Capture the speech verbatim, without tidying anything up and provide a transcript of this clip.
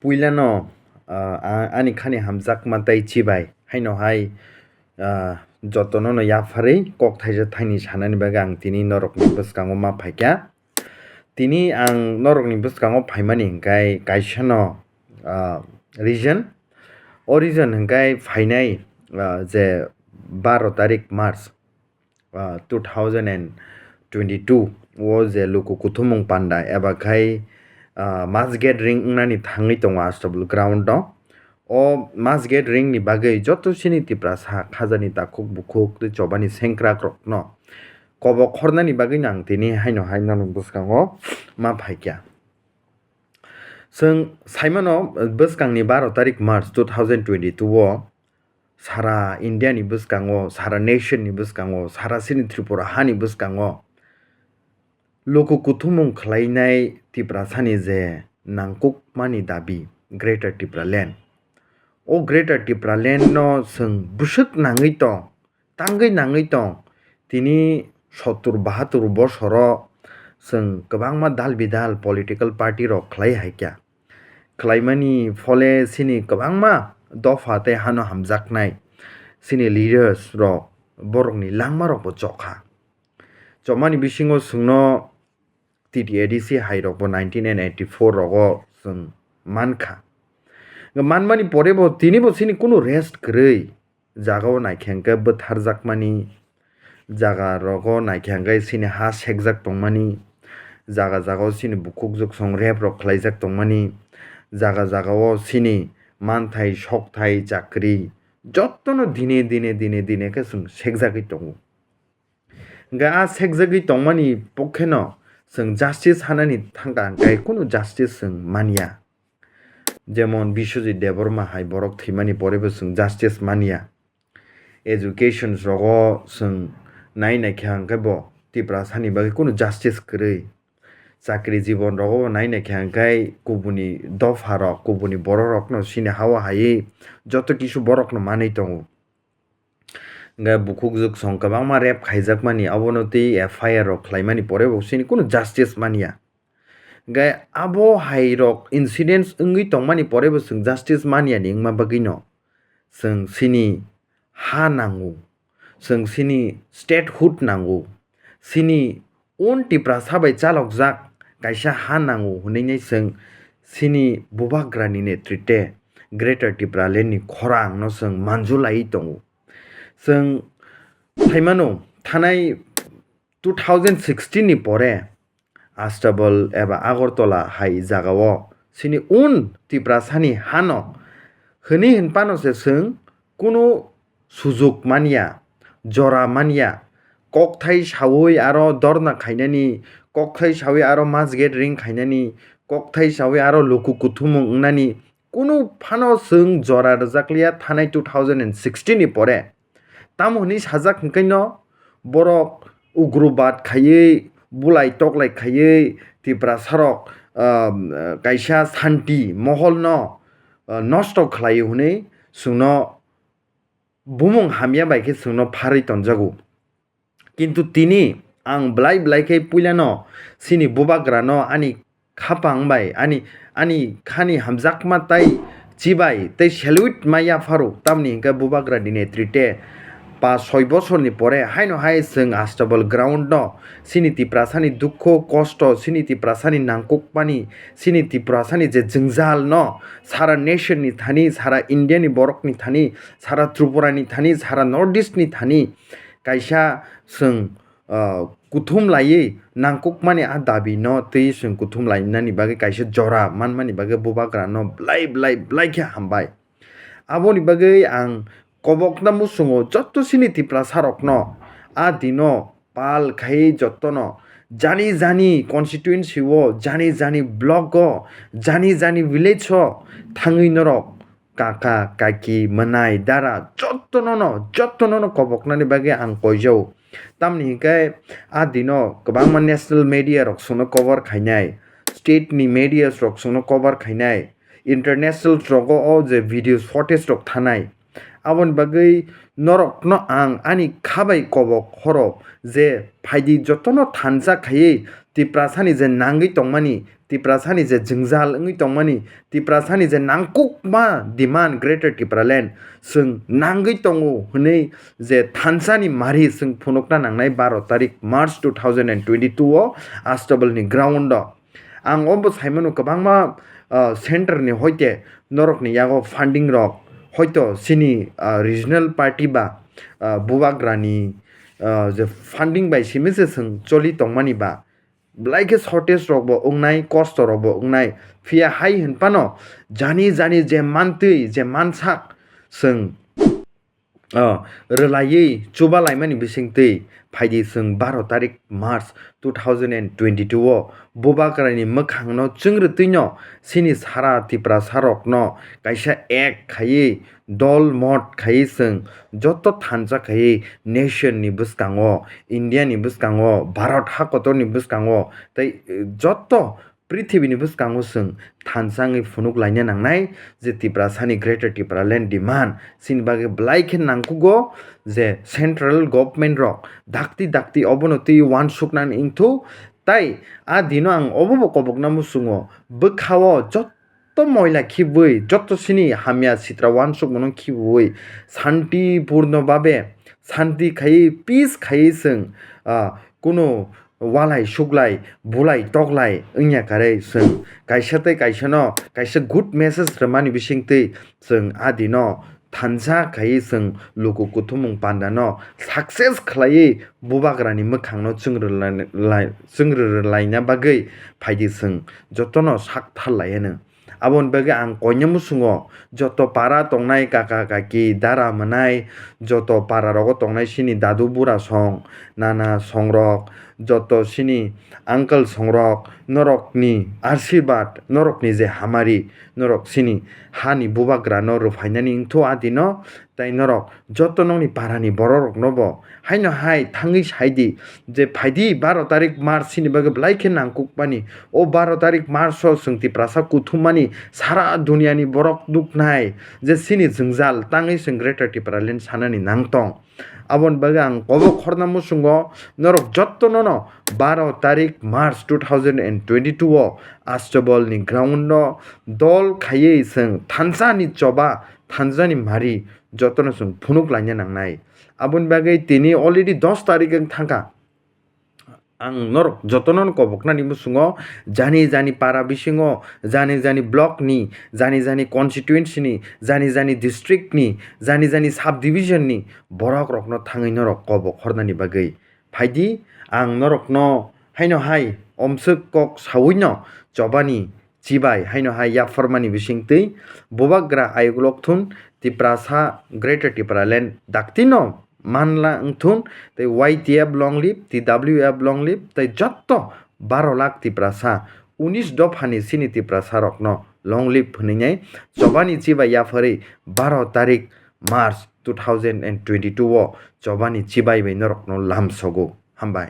Puilano, ah, a-, ani khani hamjakma tei chibai haino hai, ah, jotono no yapharwi kok thaisa thaini sanani bagwi ang tini norokni bwskango ma phaikha. Tini ang norokni bwskango phaimani hwnkhe kaisano, ah, reason. O reason hwnkhe phainai, ah, je baro tarik March, ah, two thousand and twenty-two o je luku kuthumung panda eba khai, ah, mass gathering wngnani thangwi tongo Astabul ground o. O mass gathering ni bagwi joto chini Tiprasa khajani takhuk bukhuk tei chobani sengkrak rokno kobok hornani bagwi no ang tini haino hai norokni bwskango ma phaikha. Chwng saimano, bwskangni baro tarik March two thousand twenty-two o sara India ni bwskango, sara nation ni bwskango, sara chini Tripura hani bwskango luku kuthumung khlainai Tiprasani je nangkukmani dabi Greater Tipraland. O Greater Tipraland no chwng bwswk nangwi tong, tangwi nangwi tong. Tini sottur bahatur bosoro chwng kwbangma dal bidal political party rok khlai hai kha. Khlaimani phole chini kwbangma dopha tei hano hamjaknai chini leaders rok borokni langma rokbo chokha. Chomani bisingo chwngno T T A D C hai rokbo nineteen eighty-four rogo chwng mankha. Manmani porebo tinibo chini kunu rest kwrwi jagao naikhe hwnkhe bwtharjakmani, jaga rogo naikhe hwnkhe chini ha sekjak tongmani, jaga jagao chini bukhukjwk song rep rok khlaijak tongmani, jaga jagao chini manthai, sokthai, chakri jotono dine dine dine dine khe chwng sekjagwi tongo. Hwnkhe a sekjagwi tongmani pokheno chwng justice hanani thangkha hwnkhe kunu justice chwng manya. Jemon Biswajit Debbarma hai borok thwimani porebo chwng justice manya. Educations rogo chwng nai naikha hwnkhe bo Tiprasani bagwi kunu justice kwrwi. Chakri jibon rogo bo nai naikha hwnkhe kubuni dopha rok, kubuni borok rokno chini hao haiwi joto kisu borokno manwi tongo. Hwnkhe bukhukjwk song kwbangma rep khaijakmani, abono tei F I R rok khlaimani porebo chini kunu justice manya. Hwnkhe abo hai rok incidents wngwi tongmani porebo chwng justice manyani wngma bagwino chwng chini ha nango, chwng chini statehood nango, chini un Tiprasa bai chalokjak kaisa ha nango hwnwi chwng chini Bubagrani netrite Greater Tipraland ni khorang no chwng manjulaiwi tongo. Chwng phaimano thanai two thousand sixteen ni pore Astabal eba Agartala hai jagao chini un Tiprasani hano hwnwi hinphano se chwng kunu sujuk manya, jora manya, kokthai sawi aro dorna khainani, kokthai sawi aro mass gathering khainani, kokthai sawi aro luku kuthumung wngnani kunu phano chwng jora rwjakliya thanai two thousand and sixteen ni pore. Tamo hwnwi sajak hwnkhe no borok ugrobad khaiwi, bulai toklai khaiwi Tiprasarok, ah, kaisa santi moholno, ah, nosto khlaio hwnwi chwngno bumung hamya bai khe chwngno pharwi tonjago. Kintu tini ang belai belai khe puilano chini bubagrano ani khapang bai, ani, ani khani hamjakma tai chibai tei salute ma yapharo, tamni hwnkhe bubagrani netrite pa soi bosorni pore haino hai chwng Astabal ground no chini Tiprasani dukho kosto, chini Tiprasani nangkukmani, chini Tiprasani je jwngjal no sara nation ni thani, sara India ni borok ni thani, sara Tripura ni thani, sara North East ni thani kaisa chwng, ah, kuthum laiwi nangkukmani a dabi no twi chwng kuthum lainani bagwi kaisa jora manmani bagwi bubagra no belai belai belai khe hambai. Aboni bagwi ang kobokna muchungo joto chini Tiprasa rokno a dino pal khai jotono jani jani constituency o, jani jani block o, jani jani village o thangwi norok kaka, kaki, mwnai, dara jotono no, jotono no koboknani bagwi ang koijao. Tamni hwnkhe a dino kwbangma national media rok chwngno cover khainai, state ni media rok chwngno cover khainai, international rogo o je video footage rok thanai. Aboni bagwi norokno ang ani kha bai kobok horo je phaidi jotono thansa khaiwi Tiprasani je nangwi tongmani, Tiprasani je jwngjal wngwi tongmani, Tiprasani je nangkukma demand Greater Tipraland chwng nangwi tongo hwnwi je thansani mari chwng phunukna nangnai baro tarik March two thousand and twenty-two o Astabal ni ground o. Ang obo saimano kwbangma, ah, center ni hoite norokni yago funding rok hoito chini, ah, regional party ba, ah, bubagrani, ah, je funding bai simi se chwng choli tongmani ba, belai khe shortage rok bo wngnai, kosto rok bo wngnai. Phiya hai hwn phano jani jani je mantwi, je mansak chwng, ah, rwlaiwi chuba laimani bisingtwi phaidi chwng baro tarik March two thousand and twenty-two o bubagrani mwkhangno chwng rwtwino chini sara Tiprasa rokno kaisa ek khaiwi dol mot khaiwi chwng joto thansa khaiwi nation ni bwskango, India ni bwskango, Bharat hakotor ni bwskango tei, eh, joto prithibini bwskango chwng thansa wngwi phunuk laina nangnai je Tiprasani Greater Tipraland demand chini bagwi belai khe nangkugo je central government rok dakti dakti obono twi uansuknani wngthu. Tai a dino ang obobo kobokna muchungo bwkhao joto moila khibwi, joto chini hamya sitra uansukmano khibwi, shanti purno babe, shanti khaiwi, peace khaiwi chwng, ah, kunu walai suklai, bulai toklai wngya karwi chwng kaisa tei kaisano kaisa good message rwmani bisingtwi chwng a dino thansa khaiwi chwng luku kuthumung pandano success khlaiwi bubagrani mwkhangno chwng rwlai-, lai-, chwng rwlaina bagwi phaidi chwng jotono sak thar laianw. Aboni bagwi ang koina muchungo joto para tongnai kaka kaki, dara mwnai, joto para rogo tongnai chini dadu bura song, nana songrok, joto chini uncle songrok, norokni asirbat, norokni je hamari, norok chini hani bubagrano rwphainani wngthu a dino, tei norok joto nokni parani bororokno bo haino hai thangwi sai di je phaidi baro tarik March chini bagwi belai khe nangkukmani. O baro tarik March o chwng Tiprasa kuthummani sara duniani borok nuknai je chini jwngjal tangwi chwng Greater Tipraland sanani nang tong. Aboni bagwi ang kobok khorna muchungo norok jotono no baro tarik March two thousand and twenty-two o Astabal ni ground o dol khaiwi chwng thansa ni choba, thansa ni mari jotono chwng phunuk laina nangnai. Aboni bagwi tini already dos tarik wng thangkha. Ang norok jotono no koboknani muchungo jani jani para bisingo, jani jani block ni, jani jani constituency ni, jani jani district ni, jani jani subdivision ni borok rokno thangwi norok kobok hornani bagwi phaidi. Ang norokno haino hai omswk kok sawino chobani chibai haino hai yapharmani bisingtwi bubagra ayuk lokthun Tiprasa Greater Tipraland daktino manla wngthun tei Y T F long live, T W F long live tei jotto baro lakh Tiprasa, unis dophani chini Tiprasa rokno long live hwnwi chobani chibai yapharwi baro tarik March two thousand and twenty-two o chobani chibai bai norokno lamsogo. Hambai.